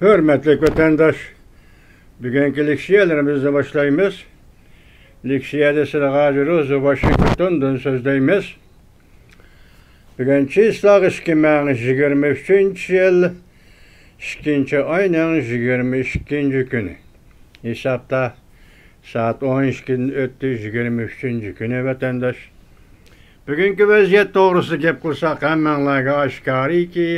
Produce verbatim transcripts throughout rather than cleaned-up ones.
ھۆرمەتلىك ۋەتەنداش، بۈگۈنكى لېكسىيەلىرىمىزنى باشلايمىز. لېكسىيەدە سىلىغە ھازىر ۋاشىنگتوندىن سۆزلەيمىز. بۈگۈن چىسلاغ ئىككى مىڭ يىگىرمە ئۈچىنچى يىل، ئىككىنچى ئاينىڭ يىگىرمە ئىككىنچى كۈنى. ھېسابتا سائەت ئون ئىككىدىن ئۆتتى، يىگىرمە ئۈچىنچى كۈنى، ۋەتەنداش. بۈگۈنكى ۋەزىيەت توغرىسىدا گەپ قىلساق، ھەممەڭلارغا ئاشكارىكى،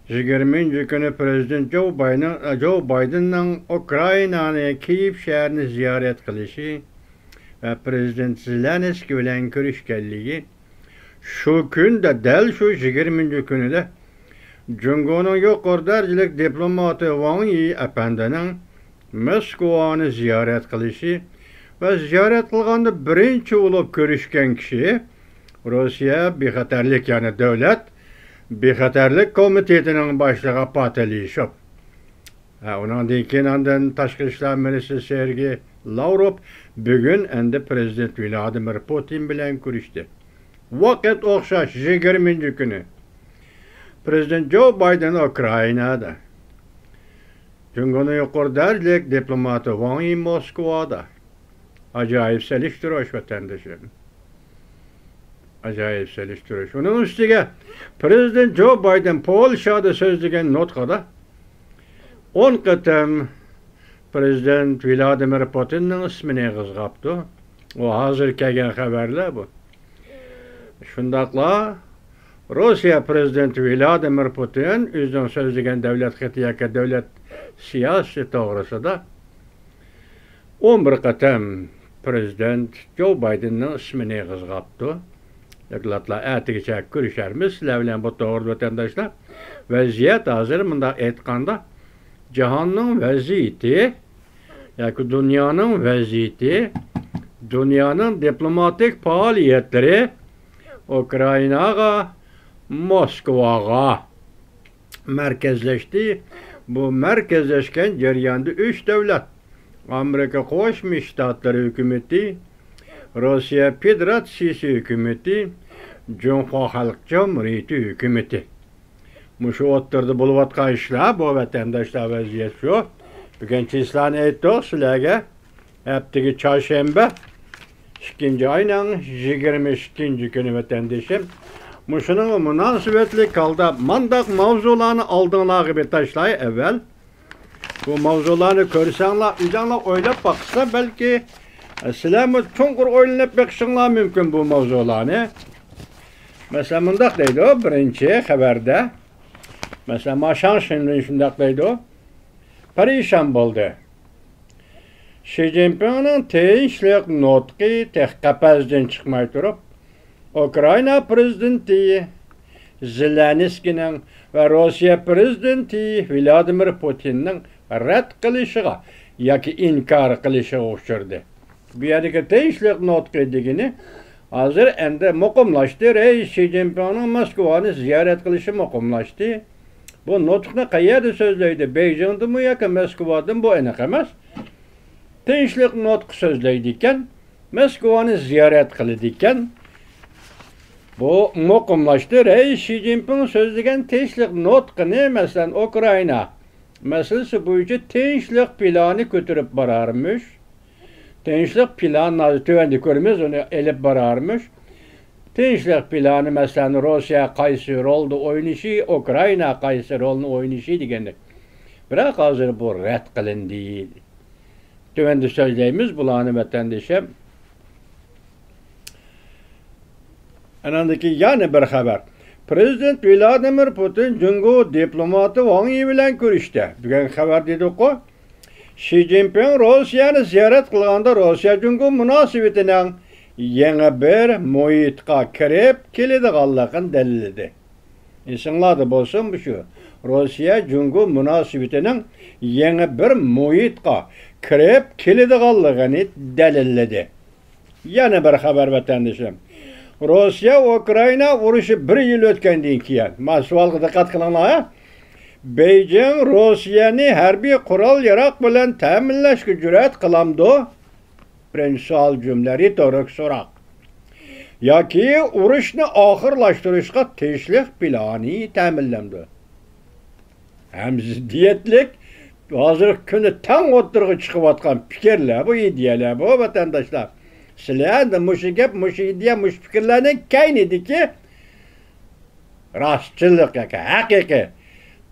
يىگىرمىنچى كۈنى پىرېزىدېنت جو بايدېن، جو بايدېننىڭ ئۇكرائىنانى كىيېف شەھىرىنى زىيارەت قىلىشى ۋە پىرېزىدېنت زېلېنسكىي بىلەن كۆرۈشكەنلىكى، شۇ كۈندە، دەل شۇ يىگىرمىنچى كۈنىدە جۇڭگونىڭ يۇقىرى دەرىجىلىك دىپلوماتى ۋاڭ يى ئەپەندىنىڭ موسكۋانى زىيارەت قىلىشى ۋە زىيارەت قىلغاندا بىرىنچى بولۇپ كۆرۈشكەن كىشى روسىيە بىخەتەرلىك، يەنى دۆلەت بىخەتەرلىك كومىتېتىنىڭ باشلىقى پاتېر لېشوف. ھە، ئۇنىڭدىن كېيىن ئاندىن تاشقى ئىشلار مىنىستىرى سېرگېي لاۋروف بۈگۈن ئەمدى پىرېزىدېنت ۋلادىمىر پۇتىن بىلەن كۆرۈشتى. ۋاقىت ئوخشاش، يىگىرمىنچى كۈنى پىرېزىدېنت جو بايدېن ئۇكرائىنادا، جۇڭگونىڭ يۇقىرى دەرىجىلىك دىپلوماتى ۋاڭ يى موسكۋادا. ئاجايىپ سېلىشتۇرۇش، ۋەتەندىشىم. ئاجايىپ سېلىشتۇرۇش. ئۇنىڭ ئۈستىگە پىرېزىدېنت جو بايدېن پولشادا سۆزلىگەن نۇتقىدا ئون قېتىم پىرېزىدېنت ۋلادىمىر پۇتىننىڭ ئىسمىنى ئېغىزغا ئاپتۇ. ئۇ ھازىر كەلگەن خەۋەرلەر بۇ. شۇنداقلا روسىيە پىرېزىدېنتى ۋلادىمىر پۇتىن ئۆزىنىڭ سۆزلىگەن دۆلەت خېتى ياكى دۆلەت سىياسىتى توغرىسىدا ئون بىر قېتىم پىرېزىدېنت جو بايدېننىڭ ئىسمىنى ئېغىزغا ئاپتۇ. دوكلاتلار ئەتىگىچە كۆرۈشەرمىز سىلەر بىلەن بۇ توغرىدا، ۋەتەنداشلار. ۋەزىيەت ھازىر، مۇنداق ئېيتقاندا، جاھاننىڭ ۋەزىيىتى ياكى دۇنيانىڭ ۋەزىيىتى، دۇنيانىڭ دىپلوماتىك پائالىيەتلىرى ئۇكرائىناغا، موسكۋاغا مەركەزلەشتى. بۇ مەركەزلەشكەن جەرياندا ئۈچ دۆلەت، ئامېرىكا قوشما شتاتلىرى ھۆكۈمىتى، روسىيە فېدېراتسىيىسى ھۆكۈمىتى، جۇڭخۇا خەلق جۇمھۇرىيىتى ھۆكۈمىتى. مۇشۇ ئوتتۇرىدا بولۇۋاتقان ئىشلار بۇ، ۋەتەنداشلار، ۋەزىيەت شۇ. بۈگۈن چىسلانى ئېيتتۇق سىلەرگە. ھەپتىگە چارشەنبە، ئىككىنچى ئاينىڭ يىگىرمە ئىككىنچى كۈنى، ۋەتەندىشىم. مۇشۇنىڭغا مۇناسىۋەتلىك ھالدا مانداق ماۋزۇلارنى ئالدىڭلارغا بىر تاشلاي ئەۋۋەل. بۇ ماۋزۇلارنى كۆرسەڭلار، ئۆزۈڭلار ئويلاپ باقسا، بەلكى، ئە، سىلەرمۇ چوڭقۇر ئويلىنىپ بېقىشىڭلار مۇمكىن بۇ ماۋزۇلارنى. مەسىلەن، مۇنداق دەيدۇ، بىرىنچى خەۋەردە. مەسىلەن، ماشاڭ شىنۋېن شۇنداق دەيدۇ. پەرىشان بولدى. شى جىنپىڭنىڭ تىنچلىق نۇتقى تېخى قەپەستىن چىقماي تۇرۇپ، ئۇكرائىنا پىرېزىدېنتى زېلېنسكىينىڭ ۋە روسىيە پىرېزىدېنتى ۋلادىمىر پۇتىننىڭ رەت قىلىشىغا ياكى ئىنكار قىلىشىغا ئۇچرىدى. بۇ يەردىكى تىنچلىق نۇتقى دېگىنى ھازىر ئەمدى مۇقىملاشتى. رەئىس شى جىنپىڭنىڭ موسكۋانى زىيارەت قىلىشى مۇقىملاشتى. بۇ نۇتۇقنى قەيەردە سۆزلەيدۇ؟ بېيجىڭدىمۇ ياكى موسكۋادىمۇ، بۇ ئېنىق ئەمەس. تىنچلىق نۇتقى سۆزلەيدىكەن، موسكۋانى زىيارەت قىلىدىكەن. بۇ مۇقىملاشتى. رەئىس شى جىنپىڭ سۆزلىگەن تىنچلىق نۇتقىنى، مەسىلەن، ئۇكرائىنا مەسىلىسى بويىچە تىنچلىق پىلانى كۆتۈرۈپ بارارمىش؟ تىنچلىق پىلانى ھازىر تۆۋەندە كۆرىمىز، ئۇنى ئېلىپ بارارمىش؟ تىنچلىق پىلانى، مەسىلەن، روسىيە قايسى رولدا ئوينىشى، ئۇكرائىنا قايسى رولنى ئوينىشى دېگەندەك. بىراق ھازىر بۇ رەت قىلىندى. تۆۋەندە سۆزلەيمىز بۇلارنى، ۋەتەندىشىم. ئاناندىكى يەنە بىر خەۋەر. پىرېزىدېنت ۋلادىمىر پۇتىن جۇڭگو دىپلوماتى ۋاڭ يى بىلەن كۆرۈشتى. بۈگۈن خەۋەر دېدۇققۇ. شى جىنپىڭ روسىيەنى زىيارەت قىلغاندا، روسىيە جۇڭگو مۇناسىۋىتىنىڭ يېڭى بىر مۇھىتقا كىرىپ كېلىدىغانلىقىنى دەلىللىدى. ئېسىڭلاردا بولسۇن، مۇشۇ روسىيە جۇڭگو مۇناسىۋىتىنىڭ يېڭى بىر مۇھىتقا كىرىپ كېلىدىغانلىقىنى دەلىللىدى. يەنە بىر خەۋەر، ۋەتەندىشىم. روسىيە ئۇكرائىنا ئۇرۇشى بىر يىل ئۆتكەندىن كېيىن، ما سوئالغا دىققەت قىلىڭلار، ھە؟ بېيجىڭ روسىيەنى ھەربىي قورال-ياراغ بىلەن تەمىنلەشكە جۈرئەت قىلامدۇ؟ بىرىنچى سوئال جۈملە، رېتورىك سوراق. ياكى ئۇرۇشنى ئاخىرلاشتۇرۇشقا تىنچلىق پىلانى تەمىنلەمدۇ؟ ھەم زىددىيەتلىك، ھازىرقى كۈندە تەڭ ئوتتۇرىغا چىقىۋاتقان پىكىرلەر بۇ، ئىدىيەلەر بۇ، ۋەتەنداشلار. سىلەر ئەمدى مۇشۇ گەپ، مۇشۇ ئىدىيە، مۇشۇ پىكىرلەرنىڭ كەينىدىكى راستچىللىق ياكى ھەقىقىي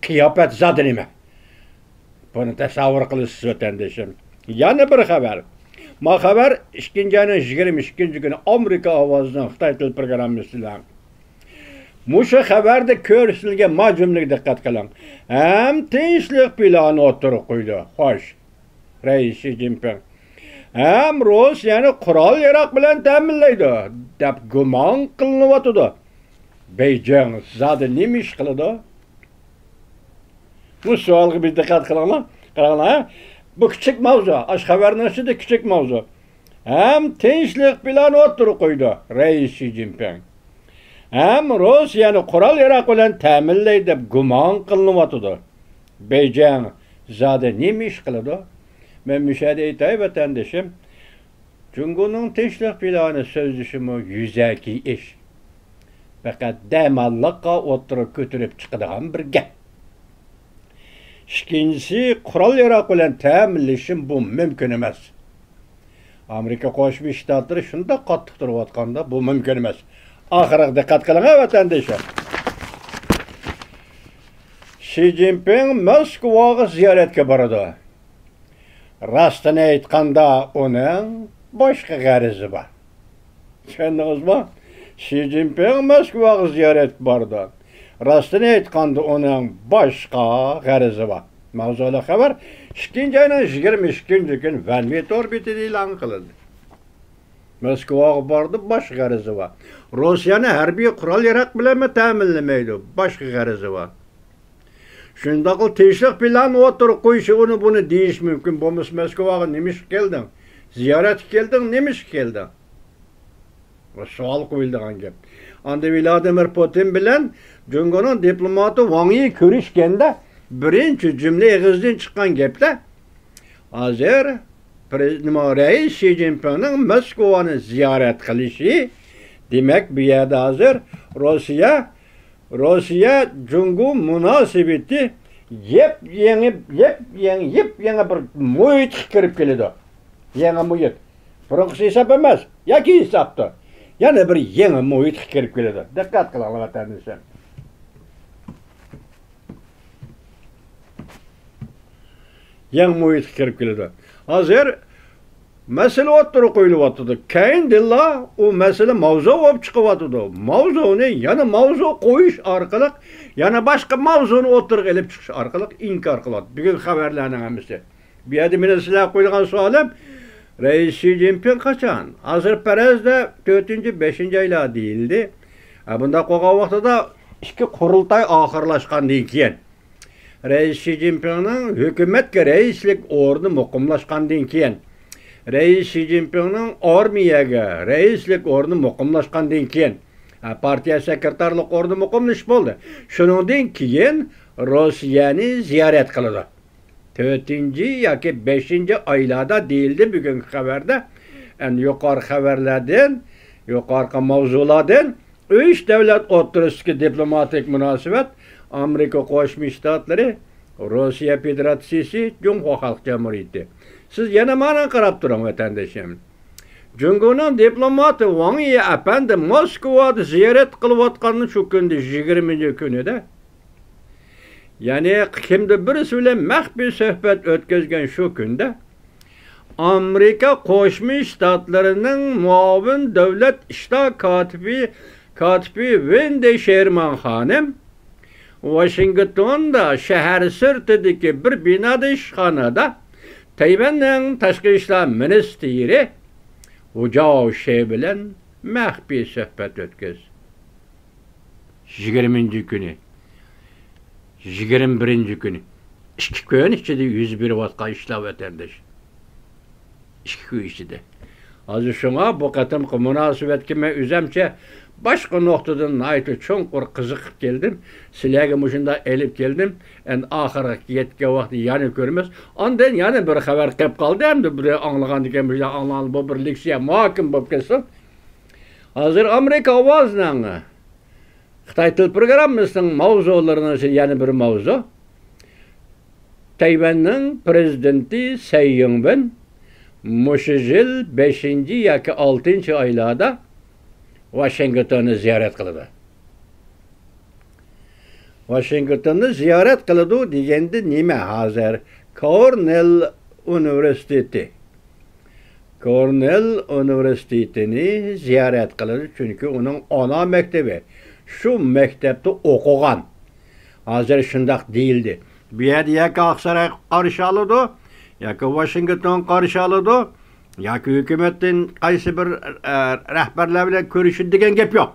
قىياپەت زادى نېمە؟ بۇنى تەسەۋۋۇر قىلىسىز، ۋەتەندىشىم. يەنە بىر خەۋەر. ما خەۋەر ئىككىنچى ئاينىڭ يىگىرمە ئىككىنچى كۈنى ئامېرىكا ئاۋازىنىڭ خىتاي تىل پروگراممىسىدا. مۇشۇ خەۋەردە كۆرسىتىلگەن ما جۈملىگە دىققەت قىلىڭ. ھەم تىنچلىق پىلانى ئوتتۇرىغا قويدى. خوش. رەئىس شى جىنپىڭ. ھەم روسىيەنى قورال-ياراغ بىلەن تەمىنلەيدۇ، دەپ گۇمان قىلىنىۋاتىدۇ. بېيجىڭ زادى نېمە ئىش قىلىدۇ؟ بۇ سوئالغا بىر دىققەت قىلىڭلار. قاراڭلار، ھە؟ بۇ كىچىك ماۋزۇ، ئاشۇ خەۋەرنىڭ ئىچىدە كىچىك ماۋزۇ. ھەم تىنچلىق پىلانى ئوتتۇرىغا قويدى رەئىس شى جىنپىڭ. ھەم روسىيەنى قورال-ياراغ بىلەن تەمىنلەيدۇ دەپ گۇمان قىلىنىۋاتىدۇ. بېيجىڭ زادى نېمە ئىش قىلىدۇ؟ مەن مۇشۇ يەردە ئېيتاي، ۋەتەندىشىم. جۇڭگونىڭ تىنچلىق پىلانى سۆزلىشىمۇ يۈزەكى ئىش. پەقەت دەماللىققا ئوتتۇرىغا كۆتۈرۈپ چىقىدىغان بىر گەپ. ئىككىنچىسى، قورال-ياراغ بىلەن تەمىنلىشىم بۇ مۇمكىن ئەمەس. ئامېرىكا قوشما شتاتلىرى شۇنداق قاتتىق تۇرۇۋاتقاندا بۇ مۇمكىن ئەمەس. ئاخىرىغا دىققەت قىلىڭ، ھە، ۋەتەندىشىم. شى جىنپىڭ موسكۋاغا زىيارەتكە بارىدۇ. راستىنى ئېيتقاندا، ئۇنىڭ باشقا غەرىزى بار. چۈشەندىڭىزمۇ؟ شى جىنپىڭ موسكۋاغا زىيارەتكە بارىدۇ. راستىنى ئېيتقاندا، ئۇنىڭ باشقا غەرىزى بار. ماۋزۇلۇق خەۋەر ئىككىنچى ئاينىڭ يىگىرمە ئىككىنچى كۈنى ۋەنۋې تور بېتىدە ئېلان قىلىندى. موسكۋاغا بارىدۇ، باشقا غەرىزى بار. روسىيەنى ھەربىي قورال-ياراغ بىلەنمۇ تەمىنلىمەيدۇ، باشقا غەرىزى بار. شۇنداقلا تىنچلىق پىلانىنى ئوتتۇرىغا قويۇشى، ئۇنى بۇنى دېيىشى مۇمكىن. بولمىسا، موسكۋاغا نېمە ئىشقا كەلدىڭ؟ زىيارەتكە كەلدىڭ، نېمە ئىشقا كەلدىڭ؟ بۇ سوئال قويۇلىدىغان گەپ. ئاندىن ۋلادىمىر پۇتىن بىلەن جۇڭگونىڭ دىپلوماتى ۋاڭ يى كۆرۈشكەندە، بىرىنچى جۈملە ئېغىزدىن چىققان گەپلەر، ھازىر پرېز-، نېمە، رەئىس شى جىنپىڭنىڭ موسكۋانى زىيارەت قىلىشى، دېمەك، بۇ يەردە ھازىر روسىيە، روسىيە جۇڭگو مۇناسىۋىتى يېپيېڭى، يېپيېڭى، يېپيېڭى بىر مۇھىتقا كىرىپ كېلىدۇ. يېڭى مۇھىت. بۇرۇنقىسى ھېساب ئەمەس، ياكى ھېسابتۇر. يەنە بىر يېڭى مۇھىتقا كىرىپ كېلىدۇ. دىققەت قىلىڭلار، ۋەتەندىشىم. يېڭى مۇھىتقا كىرىپ كېلىدۇ. ھازىر مەسىلە ئوتتۇرىغا قويۇلۇۋاتىدۇ. كەينىدىنلا ئۇ مەسىلە ماۋزۇ بولۇپ چىقىۋاتىدۇ. ماۋزۇنى يەنە ماۋزۇ قويۇش ئارقىلىق، يەنە باشقا ماۋزۇنى ئوتتۇرىغا ئېلىپ چىقىش ئارقىلىق ئىنكار قىلىۋاتىدۇ. بۈگۈن خەۋەرلەرنىڭ ھەممىسى. بۇ يەردە مېنىڭ سىلەرگە قويىدىغان سوئالىم، رەئىس شى جىنپىڭ قاچان؟ ھازىر پەرەزدە تۆتىنچى، بەشىنچى ئايلار دېيىلدى. ھە، بۇنداق بولغان ۋاقتىدا ئىككى قۇرۇلتاي ئاخىرلاشقاندىن كېيىن، رەئىس شى جىنپىڭنىڭ ھۆكۈمەتكە رەئىسلىك ئورنى مۇقىملاشقاندىن كېيىن، رەئىس شى جىنپىڭنىڭ ئارمىيەگە رەئىسلىك ئورنى مۇقىملاشقاندىن كېيىن، ھە، پارتىيە سېكرېتارلىق ئورنى مۇقىملىشىپ بولدى. شۇنىڭدىن كېيىن روسىيەنى زىيارەت قىلىدۇ. تۆتىنچى ياكى بەشىنچى ئايلاردا دېيىلدى بۈگۈنكى خەۋەردە. ئەمدى يۇقىرىقى خەۋەرلەردىن، يۇقىرىقى ماۋزۇلاردىن ئۈچ دۆلەت ئوتتۇرىسىدىكى دىپلوماتىك مۇناسىۋەت، ئامېرىكا قوشما شتاتلىرى، روسىيە فېدېراتسىيىسى، جۇڭخۇا خەلق جۇمھۇرىيىتى. سىز يەنە مانا قاراپ تۇرۇڭ، ۋەتەندىشىم. جۇڭگونىڭ دىپلوماتى ۋاڭ يى ئەپەندى موسكۋادا زىيارەت قىلىۋاتقان شۇ كۈندە، يىگىرمىنچى كۈنىدە، يەنى كىمدۇر بىرسى بىلەن مەخپىي سۆھبەت ئۆتكۈزگەن شۇ كۈندە، ئامېرىكا قوشما شتاتلىرىنىڭ مۇئاۋىن دۆلەت ئىشلار كاتىپى، كاتىپى ۋېندى شېرمان خانىم ۋاشىنگتوندا شەھەر سىرتىدىكى بىر بىنادا، ئىشخانىدا تەيۋەننىڭ تاشقى ئىشلار مىنىستىرى ۋۇ جاۋ شې بىلەن مەخپىي سۆھبەت ئۆتكۈز. يىگىرمىنچى كۈنى، يىگىرمە بىرىنچى كۈنى، ئىككى كۈن ئىچىدە يۈز بېرىۋاتقان ئىشلار، ۋەتەنداش. ئىككى كۈن ئىچىدە. ھازىر شۇڭا بۇ قېتىمقى مۇناسىۋەتكە مەن ئۆزەمچە باشقا نۇقتىدىن ناھايىتى چوڭقۇر قىزىقىپ كەلدىم. سىلەرگە مۇشۇنداق ئېلىپ كەلدىم. ئەمدى ئاخىرىغا يەتكەن ۋاقىتتا يەنە كۆرىمىز. ئاندىن يەنە بىر خەۋەر قېلىپ قالدى. ئەمدى بىر ئاڭلىغاندىكىن مۇشۇنداق ئاڭلىغان، بۇ بىر لېكسىيە مۇھاكىمە بولۇپ كەتسۇن. ھازىر ئامېرىكا ئاۋازىنىڭ خىتاي تىل پروگراممىسىنىڭ ماۋزۇلىرىنىڭ ئىچىدە يەنە بىر ماۋزۇ. تەيۋەننىڭ پرېزىدېنتى سەي يىڭۋېن مۇشۇ يىل بەشىنچى ياكى ئالتىنچى ئايلاردا ۋاشىنگتوننى زىيارەت قىلىدۇ. ۋاشىنگتوننى زىيارەت قىلىدۇ دېگەندە نېمە ھازىر؟ كورنېل ئۇنىۋېرسىتېتى. كورنېل ئۇنىۋېرسىتېتىنى زىيارەت قىلىدۇ، چۈنكى ئۇنىڭ ئانا مەكتىپى، شۇ مەكتەپتە ئوقۇغان. ھازىر شۇنداق دېيىلدى. بۇ يەردە ياكى ئاقساراي قارشى ئالىدۇ، ياكى ۋاشىنگتون قارشى ئالىدۇ، ياكى ھۆكۈمەتتىن قايسى بىر، ئە، رەھبەرلەر بىلەن كۆرۈشىدۇ دېگەن گەپ يوق.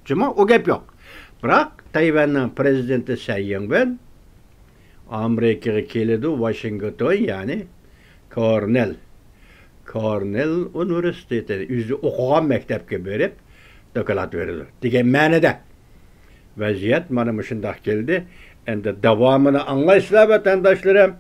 جۇمۇ، ئۇ گەپ يوق. بىراق تەيۋەننىڭ پرېزىدېنتى سەي يىڭۋېن ئامېرىكىغا كېلىدۇ، ۋاشىنگتون، يەنى كورنېل، كورنېل ئۇنىۋېرسىتېتى، ئۆزى ئوقۇغان مەكتەپكە بېرىپ، دوكلات بېرىدۇ دېگەن مەنىدە. ۋەزىيەت مانا مۇشۇنداق كەلدى. ئەمدى داۋامىنى ئاڭلايسىلەر، ۋەتەنداشلىرىم.